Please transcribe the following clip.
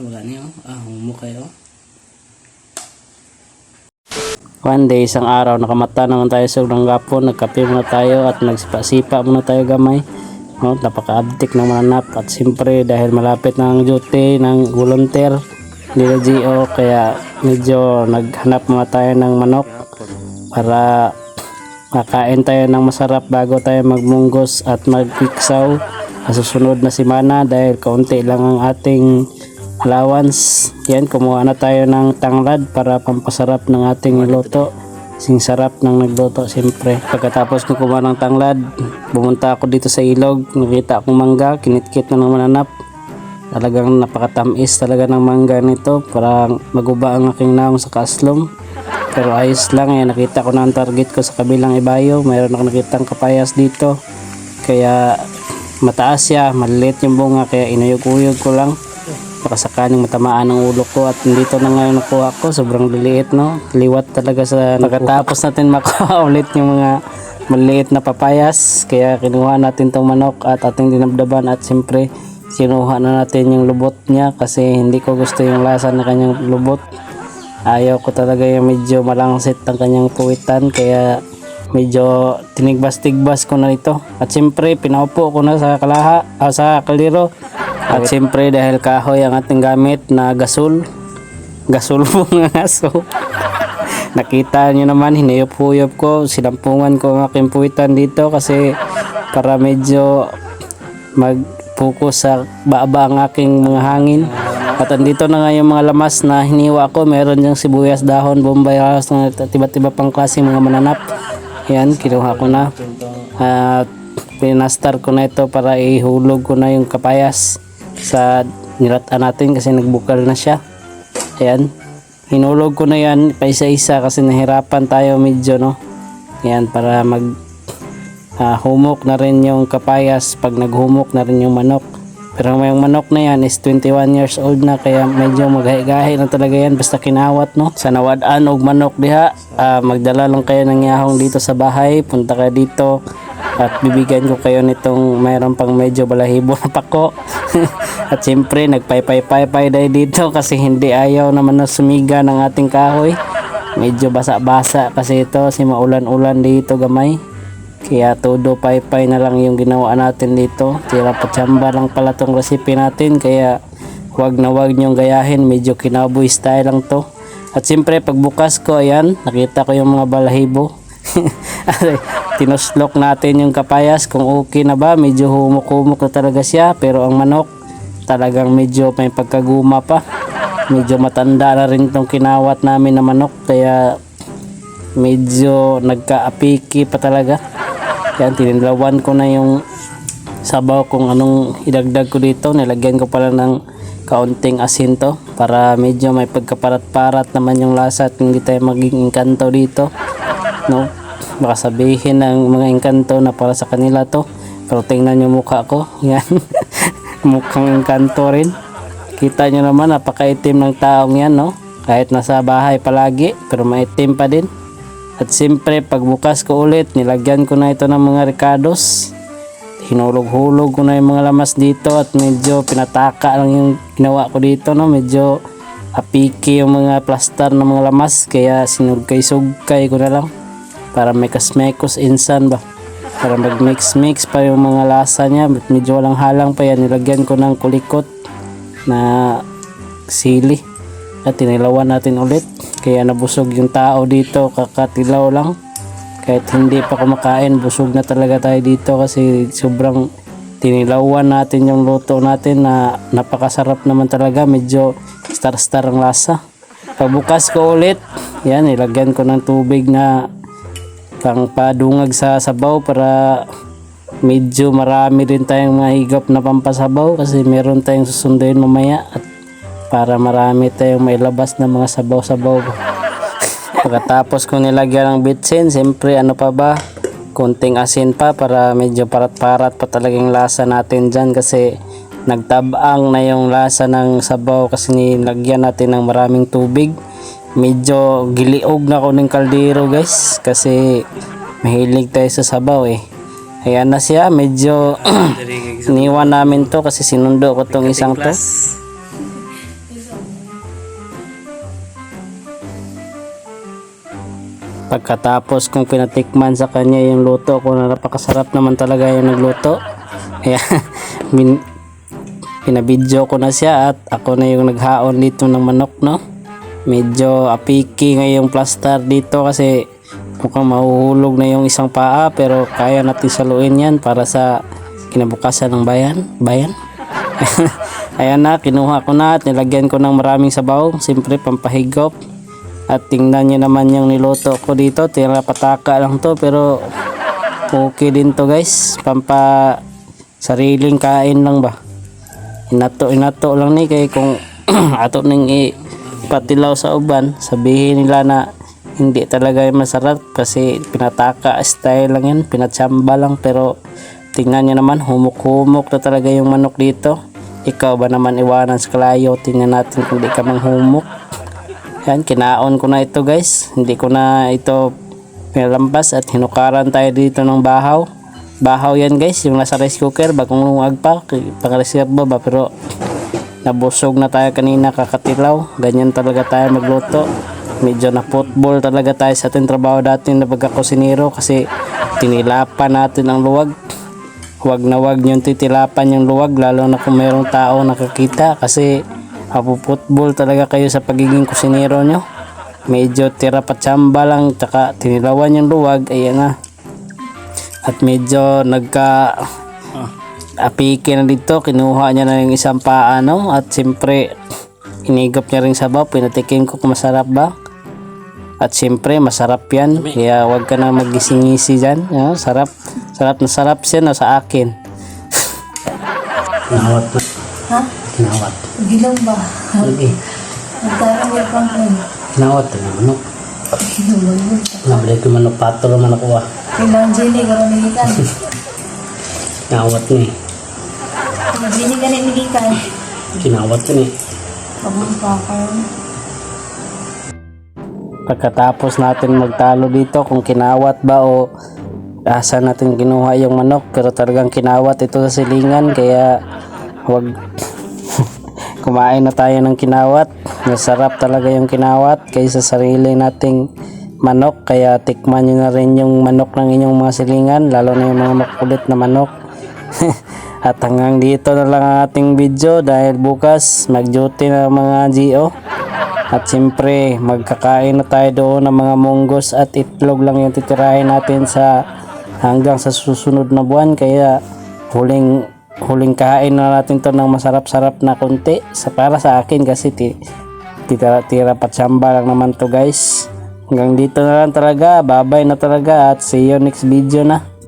Wala niyo. Humo kayo. One day, isang araw, nakamata naman tayo sa ulang gapon, nagkape muna tayo at nagsipa-sipa muna tayo gamay. No, napaka-abdik ng mananap at siyempre dahil malapit na ang duty ng volunteer nila GO, kaya medyo naghanap muna tayo ng manok para makain tayo ng masarap bago tayo magmunggos at magpiksaw sa susunod na semana dahil kaunti lang ang ating allowance. Yan, kumuha na tayo ng tanglad para pampasarap ng ating niluto. Sing sarap ng nagluto siyempre. Pagkatapos ko kumuha ng tanglad, bumunta ako dito sa ilog, nakita akong mangga, kinitkit na ng mananap. Talagang napakatamis talaga ng mangga nito, parang maguba ang aking naong sa kaslom. Pero ayos lang, nakita ko na ang target ko sa kabilang ibayo. Mayroon ako nakitang kapayas dito, kaya mataas siya, maliliit yung bunga, kaya inuyog-uyog ko lang baka sakaling matamaan ang ulo ko. At dito na ngayon nakuha ko, sobrang liliit, no, liwat talaga sa pagkatapos natin makuha ulit yung mga maliit na papayas, kaya kinuha natin tong manok at ating dinabdaban at siyempre kinuha na natin yung lubot niya kasi hindi ko gusto yung lasa ng kanyang lubot. Ayaw ko talaga yung medyo malangsit ang kanyang puwitan, kaya medyo tinigbas-tigbas ko na ito. At siyempre pinaupo ko na sa sa kaliro. At siyempre dahil kahoy ang ating gamit na gasol po nga aso. Nakita nyo naman, hinayop-huyop ko, sinampungan ko ang aking puwitan dito kasi para medyo mag-focus sa baba ang aking mga hangin. At andito na nga yung mga lamas na hiniwa ko. Meron yung sibuyas, dahon, bombay, halos na iba't pang klase mga mananap. Yan, kinuha ko na. At pinastar ko na ito para ihulog ko na yung kapayas sa niratan natin kasi nagbukal na siya. Ayan, hinulog ko na yan pa isa-isa kasi nahirapan tayo medyo, no. Ayan, para mag humok na rin yung kapayas pag naghumok na rin yung manok. Pero yung manok na yan is 21 years old na, kaya medyo maghahi-gahi na talaga yan basta kinawat, no. Sa nawadaan og manok diha, magdala lang kayo ng yahong dito sa bahay, punta kayo dito at bibigyan ko kayo nitong mayroon pang medyo balahibo na pako. At siyempre nagpay-pay-pay dahil dito kasi hindi ayaw naman na sumiga ng ating kahoy. Medyo basa-basa kasi ito, si maulan-ulan dito gamay. Kaya todo pay-pay na lang yung ginawa natin dito. Tira patsamba lang pala tong recipe natin, kaya wag na wag nyong gayahin, medyo kinaboy style lang to. At siyempre pagbukas ko, ayan, nakita ko yung mga balahibo. Tinuslok natin yung kapayas kung okay na ba. Medyo humok-humok na talaga siya, pero ang manok talagang medyo may pagkaguma pa. Medyo matanda na rin tong kinawat namin na manok, kaya medyo nagka-apiki pa talaga. Yan, tinilawan ko na yung sabaw kung anong idagdag ko dito. Nilagyan ko pala ng kaunting asin to para medyo may pagkaparat-parat naman yung lasa at hindi tayo maging engkanto dito, no. Baka sabihin ng mga engkanto na para sa kanila to, pero tingnan yung mukha ko, yan. Mukhang engkanto rin. Kita nyo naman, napakaitim ng taong yan, no. Kahit nasa bahay palagi, pero maitim pa din. At siyempre pagbukas ko ulit, nilagyan ko na ito ng mga ricados. Hinulog-hulog ko na yung mga lamas dito at medyo pinataka lang yung ginawa ko dito, no. Medyo apiki yung mga plaster ng mga lamas, kaya sinugkay-sugkay ko na lang para may kasmekos insan ba, para mag-mix-mix pa yung mga lasa niya. Medyo walang halang pa yan. Nilagyan ko ng kulikot na sili at tinilawan natin ulit, kaya nabusog yung tao dito kakatilaw lang. Kahit hindi pa kumakain, busog na talaga tayo dito kasi sobrang tinilawan natin yung luto natin na napakasarap naman talaga. Medyo star-star ang lasa. Pagbukas ko ulit, yan, nilagyan ko ng tubig na pang padungag sa sabaw para medyo marami rin tayong mahigop na pampasabaw kasi meron tayong susunduin mamaya at para marami tayong mailabas na mga sabaw-sabaw. Pagkatapos ko nilagyan ng bitsin, siyempre ano pa ba, konting asin pa para medyo parat-parat pa talagang lasa natin dyan kasi nagtabang na yung lasa ng sabaw kasi nilagyan natin ng maraming tubig. Medyo giliog na ko ng kaldero guys kasi mahilig tayo sa sabaw eh. Ayan na siya, medyo iniwan namin to kasi sinundo ko tong isang to. Pagkatapos kong pinatikman sa kanya yung luto ko na napakasarap naman talaga yung nagluto. Kaya pinabidyo ko na siya at ako na yung naghaon dito ng manok, no. Medyo apiki ngayong plaster dito kasi mukhang mahuhulog na yung isang paa, pero kaya natin saluin yan para sa kinabukasan ng bayan. Ayan na, kinuha ko na at nilagyan ko ng maraming sabaw, siyempre pampahigop. At tingnan nyo naman yung niluto ko dito, tira pataka lang to pero okay din to guys, pampa sariling kain lang ba. Inato lang ni kay kung ato ning ipatilaw sa uban, sabihin nila na hindi talaga yung masarap kasi pinataka style lang yan, pinatsamba lang. Pero tingnan nyo naman, humuk-humuk na talaga yung manok dito. Ikaw ba naman iwanan sa kalayo? Tingnan natin kung di ka manghumuk. Yan, kinaon ko na ito guys, hindi ko na ito pinalampas at hinukaran tayo dito ng bahaw yan guys, yung nasa rice cooker bagong lungag pa, pang-reserva ba, pero nabusog na tayo kanina kakatilaw. Ganyan talaga tayo magluto, medyo na football talaga tayo sa ating trabaho dati na pagkakusinero kasi tinilapan natin ang luwag. Huwag na huwag nyo titilapan yung luwag, lalo na kung mayroong tao nakakita kasi football talaga kayo sa pagiging kusinero nyo. Medyo tira patsamba lang tsaka tinilawan yung luwag, ayan na. At medyo nagka apiki na dito, kinuha niya na yung isang paa, no? At siyempre inigop niya rin sabaw, pinatikim ko kung masarap ba. At siyempre masarap yan, kaya huwag ka na magising-ngisi dyan, no? Sarap na sarap siya, no, sa akin. Kinawat na. Ha? Kinawat. Gilong ba? Lagi. Nagtarang yung pangkon. Kinawat na manok. Gilong ba yun? Nabalik ko manok pato naman ako ah. Kailangan Jenny, karoon nilikan. Kinawat na eh. Jenny ka nilikan. Kinawat na eh. Pagong pakar. Pagkatapos natin magtalo dito kung kinawat ba o asa natin kinuha yung manok, pero talagang kinawat ito sa silingan, kaya huwag kumain na tayo ng kinawat. Masarap talaga yung kinawat kaysa sarili nating manok, kaya tikman nyo na rin yung manok ng inyong mga silingan, lalo na yung mga makulit na manok. At hanggang dito na lang ang ating video dahil bukas mag-duty na mga GO. At siyempre magkakain na tayo doon ng mga munggos at itlog lang yung titirahin natin hanggang sa susunod na buwan, kaya huling kain na natin to ng masarap-sarap na konti para sa akin kasi tira patsamba lang naman to guys. Hanggang dito na lang talaga, bye bye na talaga at see you next video na.